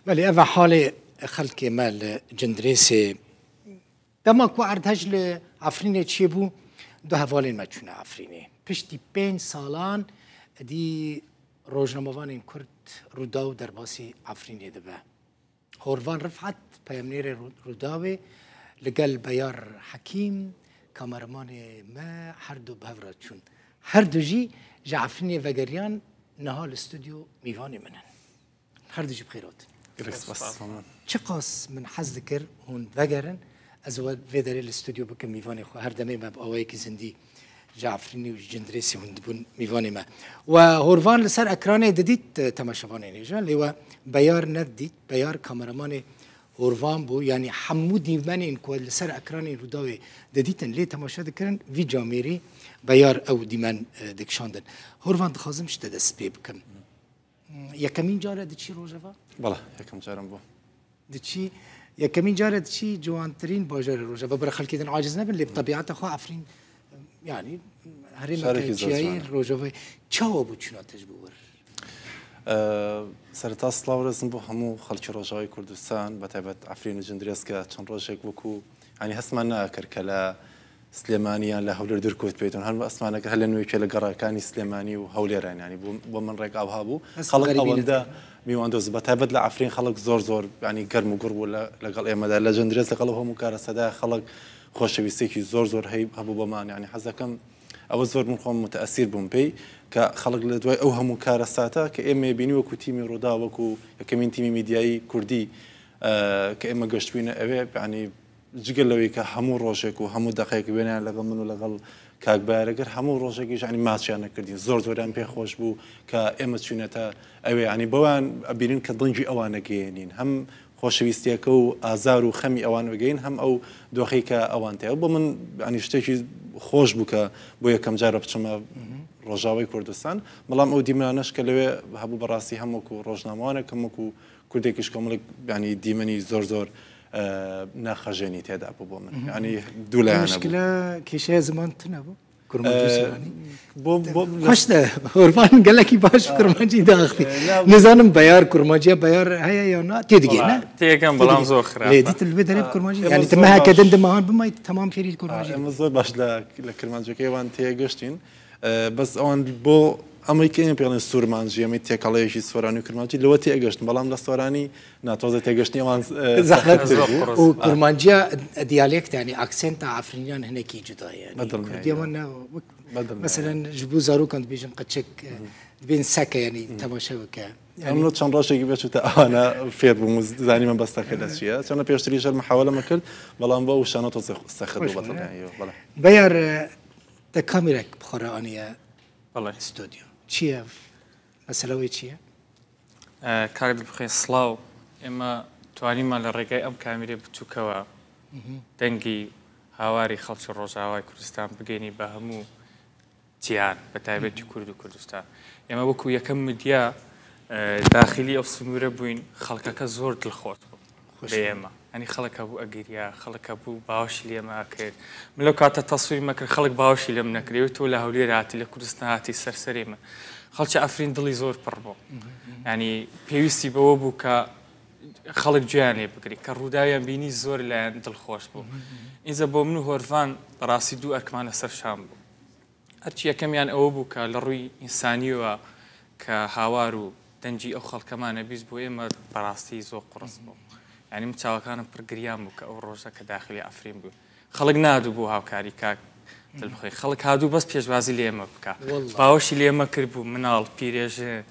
Belê ev e halê xelkê me li Cindirêsê. Dema ku erdhej li Efrînê çêbû, du hevalên me çûne Efrînê. Piştî pênc salan êdî rojnamevanên Kurd Rûdaw derbasî Efrînê dibe. Horvan Rifat peyamnêrê Rûdawê li gel Beyar Hekîm kameramanê me her du bi hev re çûn. Her du jî ji Efrînê vegeriyan niha li stûdyo mîvanê min in. Her du jî bi xêr hatin. Gelek spas. Çiqas min hez dikir hûn vegerin ez we vê derê li stûdyo bikim mîvanê xwe. Her demê me bi awayekî zindî ji Efrînê û ji Cindirêsê hûn dibûn mîvanê me. We horvan li ser ekranê didît temaşevanê nêja lê we Beyar nedidît. Beyar kameramanê horvan bû yanî hemû dîmenên ku li ser ekranê Rûdawê didîtin lê temaşe dikirin vî camêrî Beyar ew dîmen dikişandin. Horvan dixwazim ji te dest pê bikim. Yekemîn car e diçî Rojava? Bala, yekem carim bû. Diçî yekemîn car e diçî ciwantirîn bajarê Rojava. Bira xelkê din aciz nebin lê bi tebîeta xwe Efrîn yanî herêmeke çiyayî Rojavayê. Çawa bû çûna te ji bo wir? Sereta silav rêzim bo hemû xelkê Rojavayê Kurdistan, bi taybet Efrîn û Cindirês ke çend rojek wekû yanî hestman neakir ke li سلێمانی یان لە هەولێر دوور کەوتبێتن هەر ئەسمانەکە هەر لە نوێکێ لە گەڕەکانی سلێمانی و هەولێران ینی بۆ من ڕێک ئاوها بوو خەڵک ئەوەندە میواندۆز بە تایبەت لە عەفرین خەڵک زۆر زۆر ینی گەرم و گوڕ بوو لەگەڵ ئێمەدا لە جندرێس لەگەڵ هەموو کارەسەدا خەڵک خۆشەویستێکی زۆر زۆر هەی هەبوو بۆمان ینی حەزەکەم ئەوە زۆر من خۆم متەئسیر بووم پێی کە خەڵک لە دوای ئەو هەموو کارەساتە کە ئێمە بینی وەکو تیمی ڕوودا وەکو یەکەمین تیمی میدیایی کوردی کە ئێمە گەشتبووینە ئەوێ ینی جگە لەوەی کە هەموو ڕۆژێک و هەموو دەقێک وێنەیان لەگەڵ من و لەگەڵ کاک بایەر کرد، هەموو ڕۆژێکیش یانی ماچیان نەکردین، زۆر زۆریان پێ خۆش بوو کە ئێمە چووینەتە ئەوێ، یانی بەوان ئەبینن کە دەنگی ئەوان ئەگەیەنین، هەم خۆشەویستییەکە و ئازار و خەمی ئەوان ئەگەین، هەم ئەو دۆخەی کە ئەوان تیا. بۆ من یانی شتێکی خۆش بوو کە بۆ یەکەم جارە بچمە ڕۆژاوای کوردستان، بەڵام ئەو دیمەنانەش کە لەوێ هەبوو بەڕاستی هەم وەکوو ڕۆژنامەوانێک هەم وەکوو کوردێکیش کۆمەڵێک یانی دیمەنی زۆر زۆر ناخەژێنی تێدا بوو بۆ من ینی دوو لایەنە بوو. مشکلە کێشەیە زمان تونە بوو کرمانجی سۆرانی بۆ بۆ خۆش دە هۆرمان گەلەکی باش کرمانجی داختی نزانم بەیار کرمانجیە بەیار هەیە یا نا تێدگەی نا تێگەم بەڵام زۆر خراپە لێ دیت لێ دەرێ کرمانجی یعنی تمە هەکە دن دماهان بمای تەمام فێری کرمانجی ئێمە زۆر باش لە کرمانجەکەی وان تێگەشتین بەس ئەوان بۆ ئەمەی کە ئێمە پێڵێن سوورمانجی ئەمەی تێکەڵەیەکی سۆرانی و کرمانجی لەوە تێگەشتن بەڵام لە سۆرانی ناتۆزە تێگەشتنی ئەوان زەحمەت و کرمانجیە دیالێکت ینی ئاکسنتا عەفرینیان هەنێکی جودایە کوردیەوە مەسەلەن ji بۆ zarokan dibêjin qeçik dibên seke yanî temaşe bike ئەمڕۆ چەند ڕۆژێکی بێچوتە ئەوانە فێر بووم و زانی من بەستەکە لە چییە چەندە پێشتریش هەر محاولەمە کرد بەڵام بۆ ئەو شانە تۆزێ سەخت بوو بەدڵنیاییەوە بەڵێ بەیار تە کامێرەک بخۆرە ئانیە بەڵێ ستۆدیۆ چییە مەسەلەوەی چییە؟ کاک دڵبخوێن سڵاو ئێمە توانیمان لە ڕێگای ئەم کامیرە بچووکەوە دەنگی هاواری خەڵکی ڕۆژاوای کوردستان بگەینی بە هەموو جیهان بە تایبەتی کورد و کوردستان ئێمە وەکو یەکەم میدیا داخلی ئەو سنوورە بووین خەڵکەکە زۆر دڵخۆش بوو بە ئێمە ئەنی خەڵک هەبوو ئەگریا خەڵک هەبوو باوەشی لێمە ئەکرد من لەو کاتە تەسویرم ئەکرد خەڵک باوەشی لێم نەکرد تۆ لە هەولێر هاتی لە کوردستان هاتی سەرسەری من خەڵکی ئەفرین دڵی زۆر پڕ بوو ینی پێویستی بەوە بوو کە خەڵک گوێیان لێ بگری کە ڕووداویان بینی زۆر لایەن دڵخۆش بوو ئینجا بۆ من و هۆرڤان بەڕاستی دوو ئەرکمان لەسەر شان بوو ئەرکی یەکەمیان ئەوە بوو کە لە ڕووی ئینسانییەوە کە هاوار و دەنگی ئەو خەڵکەمان ئەبیست بۆ ئێمە بەڕاستی زۆر قوڕس بوو. یانی من چاوەکانم پڕ گریان بوو کە ئەو ڕۆژە کە داخلی عەفرین بووین. خەڵک نادوو بۆ هاوکاری کاک دلبخوین. خەڵک هادوو بەس پێشوازی لە ئێمە بکا. باوەشی لە ئێمە کرد بوو، مناڵ، پیرێژن،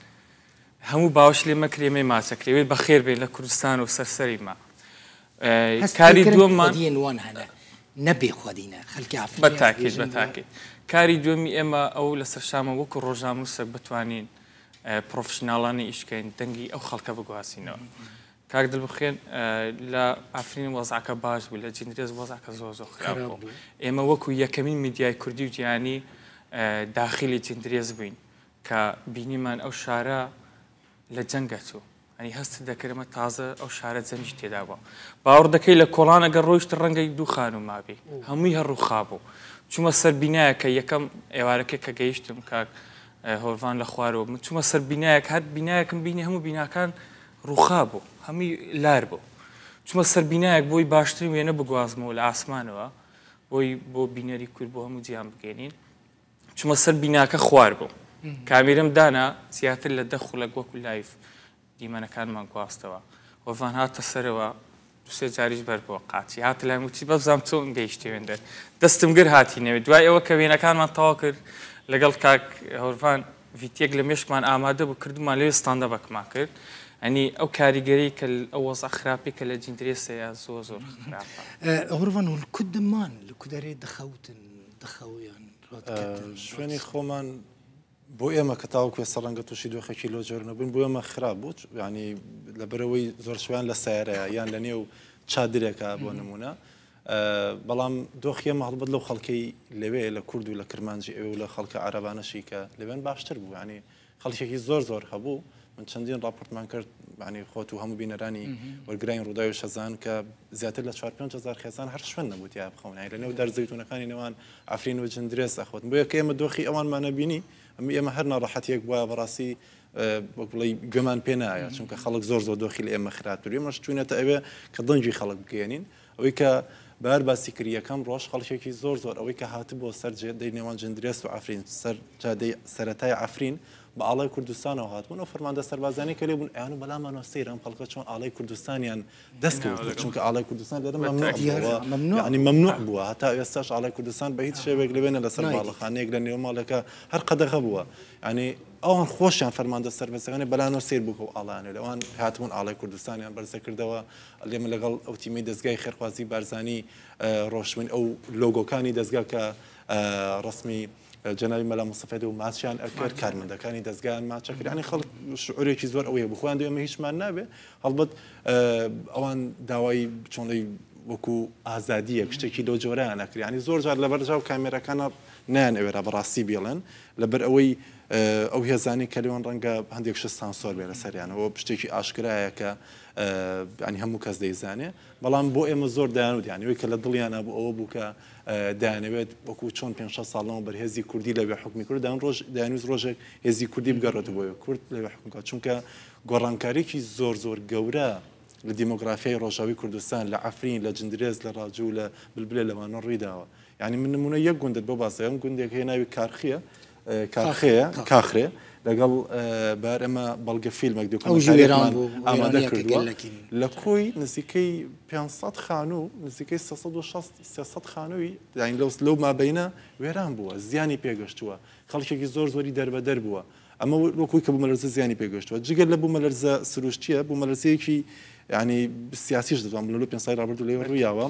هەموو باوەش لێ مەکرێ ئێمەی ماچە کرێ وێ بەخێر بێن لە کوردستان و سەر سەری ما کاری دووەممان وان هەنە نەبێ خودینە خەلکی عەفرینیان بەتاکید بەتاکید کاری دووەمی ئێمە ئەو لەسەر شامە وەکو ڕۆژنامەنووسێک بتوانین پرۆفشناڵانە ئیش بکەین دەنگی ئەو خەڵکە بگوازینەوە کاک دلبخوێن لە عەفرین وەزعەکە باش بوو لە جندرێس وەزعەکە زۆر زۆر خراپ بوو ئێمە وەکو یەکەمین میدیای کوردی و جیهانی داخلی جندرێس بووین کە بینیمان ئەو شارە لە جەنگە چوو ئەنی هەستت دەکرد ئەمە تازە ئەو شارە جەنگی تێدا بووە باوەڕ دەکەی لە کۆڵان ئەگەر ڕۆیشت ڕەنگە دوو خانوو مابی هەمووی هەر ڕووخابوو چوومە سەر بینایەکە یەکەم ئێوارەکە کە گەیشتم کاک هۆرڤان لە خوارەوە من چوومە سەر بینایەک هەر بینایەکم بینی هەموو بیناکان ڕووخابوو. هەمووی لار بوو. چوومە سەر بینایەک بۆی باشترین وێنە بگوازمەوە لە ئاسمانەوە بۆی بۆ بینەری کورد بۆ هەموو جیهان بگەێنین. چوومە سەر بیناکە خوار بوو. کامیرەم دانا زیاتر لە 10 خولەک وەکو live دیمەنەکانمان گواستەوە. هۆڤان هاتە سەرەوە دوو سێ جاریش بەر بووە قاچی هاتە لایم وتی بەبزانم چۆن گەیشتی وێندەر. دەستم گر هاتی نەوێ. دوای ئەوە کە وێنەکانمان تەواو کرد لەگەڵ کاک هۆرڤان ڤیتیەک لە مێشکمان ئامادە بوو کردمان لەوێ ستاندەبەکمان کرد. ئەنی ئەو کاریگەری کە ئەو وەزع خراپی کە لە جیندرێس هەیە زۆر زۆر خراپە. هۆرڤان و لکودمان لکودەرێ دخەوتن دخەویان ڕادکردن شوێنی خۆمان بۆ ئێمە کە تاوەکو ئێستا ڕەنگە تووشی دۆخێکی لەو جۆرە نەبووین، بۆ ئێمە خراپ بوو، یانی لەبەرئەوەی زۆر شوێن لە سەیارەیە یان لە نێو چادرێکە بۆ نموونە، بەڵام دۆخی ئێمە هەڵبەت لەو خەڵکەی لەوێ لە کورد و لە کرمانجی ئەوێ و لە خەڵکە عەرەبانەشی کە لەوێن باشتر بوو، یانی خەڵکێکی زۆر زۆر هەبوو. من چەندین ڕاپۆرتمان کرد، یانی خۆت و هەموو بینەرانی وەرگرانی ڕووداوی شەزان کە زیاتر لە چوار پێنج هەزار خێزان هەر شوێن نەبوو تیا بخەون، یانی لە نێو دار زەیتوونەکانی نێوان عەفرین و جندرێس ئەخوت. بۆیە کە ئێمە دۆخی ئەوانمان نەبینی، ئەم ئێمە هەر ناڕەحەتیەک بوایە بەڕاستی وەک بڵێی گوێمان پێ نایە، چونکە خەڵک زۆر زۆر دۆخی لە ئێمە خراپتر. ئێمەش چووینەتە ئەوێ کە دەنگی خەڵک بگەیەنین. ئەوەی کە بەهار باسی کرد یەکەم ڕۆژ خەڵکێکی زۆر زۆر ئەوەی کە هاتبووە سەر جێدەی نێوان جندرێس و عەفرین، سەر جادەی سەرەتای عەفرین بە ئاڵای کوردستانەوە هاتبوون. ئەو فەرماندە سەربازانەی کە لێ بوون ئەیان و بەلامانەوە سەیرە ئەم خەڵکە چۆن ئاڵای کوردستانیان دەست کەوتووە، چونکە ئاڵای کوردستان لێرە مەمنوع بووە، یانی مەمنوع بووە هەتا ئێستاش ئاڵای کوردستان بە هیچ شێوەیەک لەوێ نە لەسەر باڵەخانەیەک لە نێو ماڵێکە هەر قەدەغە بووە. یانی ئەوان خۆشیان فەرماندە سەربەستەکانی بەلانەوە سەیر بوو کە ئەو ئاڵایانە لە ئەوان هاتبوون ئاڵای کوردستانیان بەرزە کردەوە. ئێمە لەگەڵ ئەو تیمەی دەزگای خێرخوازی بارزانی ڕۆشتبووین ئەو لۆگۆکانی دەزگا کە ڕەسمی جەنابی مەلا مستەفای دەبوو ماچیان ئەکرد، کارمەندەکانی دەزگایان ماچ ئەکرد، یانی خەڵک شعورێکی زۆر ئەوەیە بوو خۆیان ئێمە هیچمان نابێ. هەڵبەت ئەوان داوای چۆنڵی وەکو ئازادیەک شتێکی لەو جۆرەیان ئەکرد، یانی زۆر جار لەبەر چاو کامێراکانە نایان ئەوێرا بەڕاستی بیڵێن، لەبەر ئەوەی ئەو هێزانەی کە لێوان ڕەنگە هەندێک شت سانسۆر بێ لەسەریانەوە، شتێکی ئاشکرایە کە یانی هەموو کەس دەیزانێ، بەڵام بۆ ئێمە زۆر دەیانوت، یانی ئەوەی کە لە دڵیانا بوو ئەوە بوو کە دەیانەوێت وەکو چۆن پێنج شەش ساڵ لەمەوبەر هێزی کوردی لەوێ حوکمی کرد، دەیان ڕۆژ دەیانویست ڕۆژێک هێزی کوردی بگەڕێتەوە بۆ ئەوێ کورد لەوێ حوکم بکات، چونکە گۆڕانکاریی زۆر زۆر گەورە لە دیمۆگرافیای ڕۆژاوی کوردستان لە عەفرین، لە جندرێس، لە ڕاجوو، لە بلبلێ لەوانە ڕوویداوە. یانی من نموونە یەک گوندت بۆ باس دەکەم، گوندێک هەیە ناوی کارخیە، کارخەیە، کاخرێ، لەگەڵ بار ئێمە بەڵگە فیلمێک دۆکۆمێنتاریەکمان ئامادە کردووە لە کۆی نزیکەی 500 خانوو نزیکەی 360 300 خانووی یانی لەو لەو مابینە وێران بووە، زیانی پێگەشتووە، خەڵکێکی زۆر زۆری دەربەدەر بووە. ئەمە وەکوی کە بوومەلەرزە زیانی پێگەشتووە، جگە لە بوومەلەرزە سروشتیە، بوومەلەرزەیەکی یانی سیاسیش دەتوانم بڵێم لەو پێنج ساڵی ڕابردوو لەوێ ڕوویاوە.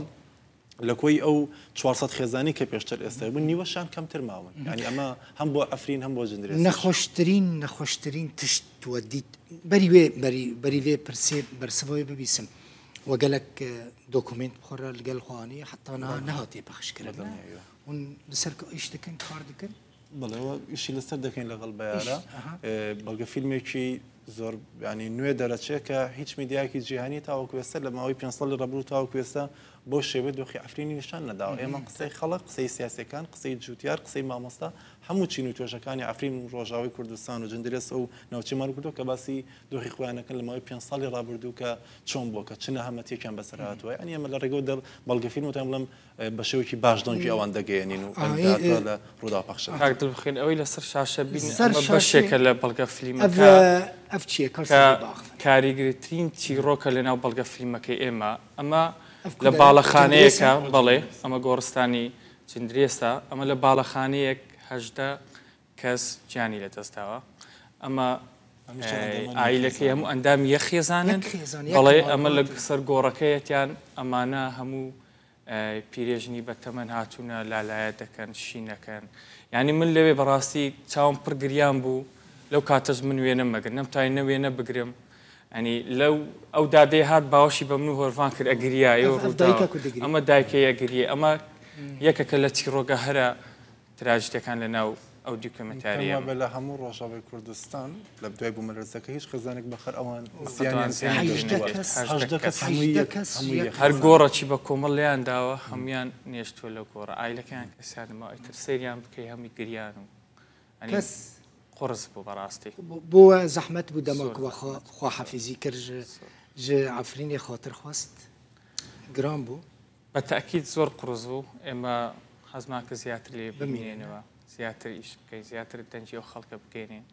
لە کۆی ئەو 400 خێزانی کە پێشتر ئێستا بوون نیوەشان کەمتر ماون، یانی ئەمە هەم بۆ عەفرین هەم بۆ جندرێسیش. نەخۆشترین نەخۆشترین تشت وە دیت بەری وێ بەری بەری وێ پرسێ بەرسڤ وێ ببیسم وە گەلەک دۆکۆمێنت بخۆرە لەگەل خۆ ئانی حەتا نها نەهاتیە پەخش کرن هون لەسەر کە ئیش دکن کار دکن؟ بەڵێ وە ئیشی لەسەر دەکەین لەگەڵ بەیارە بەڵگە فیلمێکی زۆر ینی نوێ دەرەچێت کە هیچ میدیایەکی جیهانی تاوەکو ئێستا لە ماوەی پێ ساڵی ڕابردوو تاوەکو ئێستا بۆ شێوەی دۆخی عەفرینی نیشان نەداوە. ئێمە قسەی خەڵک، قسەی سیاسیەکان، قسەی جوتیار، قسەی مامۆستا، هەموو چین و توێژەکانی عەفرین و ڕۆژاوای کوردستان و جندرێس و ناوچەی کردووە کە باسی دۆخی خۆیان دەکەن لە ماوەی پێ ساڵی ڕابردوو کە چۆن بووە، کە چ نەهامەتیەکیان بەسەر هاتووە. یانی ئێمە لە ڕێگەوە بەڵگە فیلم وتیان بڵێم بە شێوەیەکی باش دەنگی ئەوان دەگەیەنین و ئەم داتا لە ڕووداو پەخش دەکەین. کاک دڵبخوین ئەوەی لەسەر شاشە بین ئەمە بەشێکە لە بەڵگە فلیمەکە کە کاریگرترین چیڕۆکە لەناو بەڵگە فلیمەکەی ئێمە. ئەمە لە باڵەخانەیەکە، بەڵێ ئەمە گۆڕستانی جندرێسە، ئەمە لە باڵەخانەیەک 18 کەس گیانی لەدەستداوە. ئەمە ئایلەکەی هەموو ئەندامی یەک خێزانن، بەڵێ ئەمە لە سەر گۆڕەکەیەتیان، ئەمانە هەموو پیرێژنی بەتەمەن هاتوونە لالایە دەکەن شینەکەن. یعنی من لەوێ بەڕاستی چاوم پڕ گریان بوو، لەو کاتەش من وێنەم مەگر نەمتوانی نە وێنە بگرم. ئەنی لەو ئەو دادەی هات باوەشی بە من و هۆرڤان کرد ئەگریا، ئەمە دایکەی ئەگریە. ئەمە یەکەکە لە چیڕۆکە هەرە تراژیدیەکان لە ناو ئەو دیکۆمێنتارییە. پێم وابێ لە هەموو ڕۆژاوای کوردستان لە دوای بوومەلەرزەکە هیچ خێزانێک بەخەر ئەوان زیانیان پێ نەگەیشتووە. 18 کەس هەمووی یەک هەمووی یەک هەر گۆڕەکی بە کۆمەڵ لێیان داوە هەموویان نێشتووە لەو گۆڕە ئایلەکەیان کەسیان نەماوە ئیتر سەیریان بکەی هەمووی گریان و ئەنی کەس قوڕس بوو بەڕاستی. بۆ زەحمەت بوو دەما زۆر کو زەحمەت. خواحافیزی کرد زۆر. Ji Efrînê xatir xwest. Giran bû. بە تەئکید زۆر قوڕس بوو. ئێمە حەزمان کرد زیاتر لێ بمینێنەوە، زیاتر ئیش بکەین، زیاتر دەنگی ئەو خەڵکە بگەینین،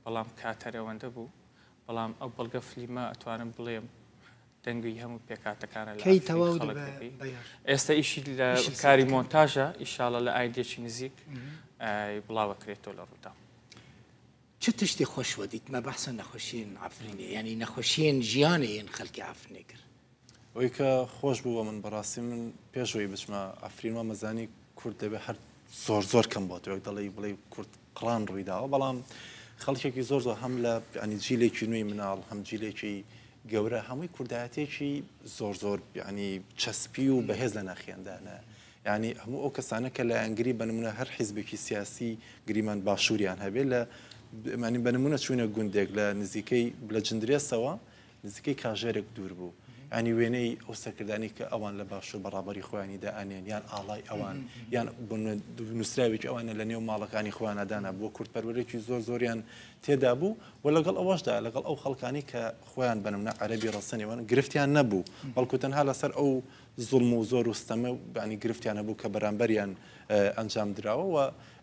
بەڵام کات هەر ئەوەندە بوو. بەڵام ئەو بەڵگە فلیمە ئەتوانم بڵێم دەنگی هەموو پێکهاتەکانە لە کەی ئەفرین تەواو خەڵک دەبێ دەبی. بەیار؟ ئێستا ئیشی لە ئیشی لەسەر کاری دەکەن. مۆنتاژە، ئیشاڵڵا لە ئایندەیەکی نزیک بڵاوەکرێتەوە لە ڕووداو. چ تشتێ خۆش وە دیت؟ مە بەحسا نەخۆشیێن عەفرینێ یانی نەخۆشیێن ژیانێ ێن خەلکێ عەفرینێ کرد. ئەوەی کە خۆش بوو بە من بەڕاستی من پێش ئەوەی بچمە عەفرین وامەزانی کورد دەبێ هەر زۆر زۆر کەم بۆتەوە وەک دەڵێی بڵێی کورد قڕان ڕووی داوە بەڵام خەڵکێکی زۆر زۆر هەم لە ینی جیلێکی نوێی مناڵ هەم جیلێکی گەورە هەمووی کوردایەتێکی زۆر زۆر ینی چەسپی و بەهێز لە ناخیاندانە یانی هەموو ئەو کەسانە کە لایەنگری بە نمونە هەر حیزبێکی سیاسی گریمان باشووریان هەبێ لە مانی بە نمونە چوینە گوندێک لە نزیکەی لە جندرێسەوە نزیکەی کاژێرێک دوور بوو ینی وێنەی ئەو سەرکردانی کە ئەوان لە باشوور بە ڕابەری خۆیانی دائەنێن یان ئاڵای ئەوان یان نووسراوێکی ئەوانە لە نێو ماڵەکانی خۆیانە دانا بووە کوردپەروەرێکی زۆر زۆریان تێدا بوو و لەگەڵ ئەوەشدا لەگەڵ ئەو خەڵکانی کە خۆیان بەنمونە عەرەبی ڕەسەنیوان گرفتیان نەبوو بەڵکو تەنها لەسەر ئەو زوڵم و زۆر و ستەمە یانی گرفتیان هەبوو کە بەرامبەریان ئەنجام دراوە و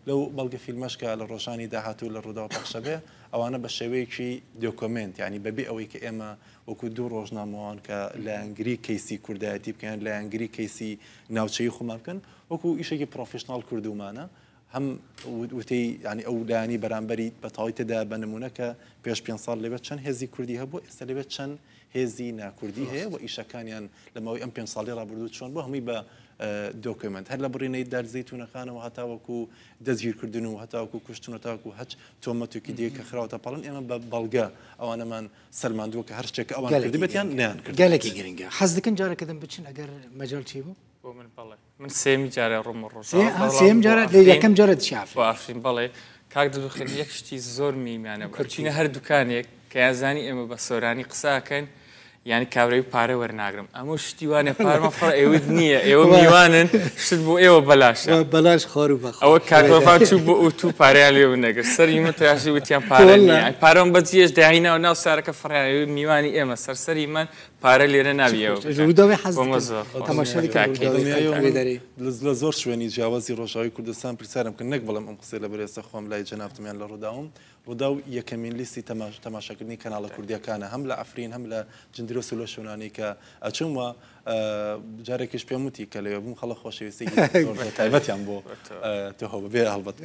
لەو بەڵگە فیلمەش کە لە ڕۆژانی داهاتوو لە ڕووداو پەخشەبێ ئەوانە بە شێوەیەکی دۆکۆمێنت یانی بەبێ ئەوەی کە ئێمە وەکو دوو ڕۆژنامەوان کە لایەنگری کەیسی کوردایەتی بکەن لایەنگری کەیسی ناوچەی خۆمان بکەن وەکو ئیشێکی پرۆفیشناڵ کردومانە هەم وتەی ینی ئەو لایانی بەرامبەری بە تەواوی تێدا بە نمونە کە پێش پێ ساڵ لەوێ چەند هێزی کوردی هەبوو ئێستا لەوێ چەند هێزی ناکوردی هەیە و ئیشەکانیان لە ماوەی ئەم پێنج ساڵی ڕابردوو چۆن بوو هەمووی بە دۆکۆمێنت هەر لە بڕینەی دار زەیتونەکانەوە هەتاوەکو دەستگیرکردن و هەتاوەکو کوشتن و تاوەکو هەچ تۆمەتێکی دیکە کە خراوەتە پاڵن ئێمە بە بەڵگە ئەوانەمان سەلماندووە کە هەر شتێک کە ئەوان کردبێتیان نەیان کردبێت. گەلەکی گرنگە حەز دەکەن جارەکە دەم بچن ئەگەر مەجال چی بوو؟ بۆ من بەڵێ. من سێیەمی جارە ڕوومە ڕۆژئاوا بەڵام سێیەم بۆ جارە عەفرین یەکەم جارە دچی بۆ عەفرین. عەفرین بەڵێ کاک دڵخێر یەک شتی زۆر میمیانە بوو کورتی. ئەچینە هەر دوکانێک کە یازانی ئێمە بە سۆرانی قسە ئەکەین یانی کابرای پارە وەرناگرم ئەمە شتی وانە پارمە فڕ ئێوت نییە ئێوە میوانن شت بۆ ئێوە بەلاشە بەلاش خۆر و بەخۆ ئەوە کاکۆفا چوو بۆ ئوتو پارەیان لێ نەگرت سەری من تراشی وتیان پارە نییە پارەم بەجیێش داهینا و ناو سارەکە فڕیان ئێوە میوانی ئێمە سەرسەری من پارە لێرە نابی ئێوە بکەن. ڕووداوی حەز بۆ مە دەکەم زۆر خۆش. تەماشا دەکەم تاکید. ڕووداوی دڵنیایەوە خەڵک من دەرێ. لە زۆر شوێنی جیاوازی ڕۆژاوای کوردستان پرسیارم کرد نەک بڵێم ئەم قسەی لەبەر ئێستا خۆم لای جەنابتم یان لە ڕووداوم ڕووداو یەکەمین لیستی تەماشاکردنی کەناڵە کوردییەکانە هەم لە عەفرین هەم لە جندرۆس و لەو شوێنانەی کە ئەچم و جارێکیش پێم وتی کە لەوێ بووم خەڵک خۆشەویستییەکی زۆر زۆر تایبەتیان بۆ تۆ هەبوو بێ هەڵبەت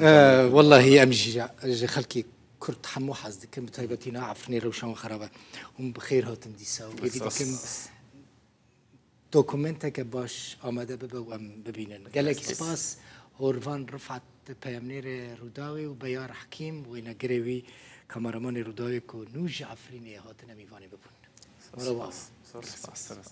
وەڵاهی ئەم ژ خەڵکی کورد هەموو حەز دەکەم بەتایبەتی نا عەفرینی رەوشەوە خراپە هم بەخێر هاتن دیسا و هێڤی دەکەم دۆکومێنتەکە باش ئامادە ببە و ئەم ببینن گەلێکی سپاس هۆرڤان ڕفعەت پەیامنێرێ ڕووداوێ و بەیار حەکیم وێنەگرێ وی کامەرەمانێ ڕووداوێ کو نوو ژ عەفرینێ هاتنە میوانێ ببوون. زۆر سپاس.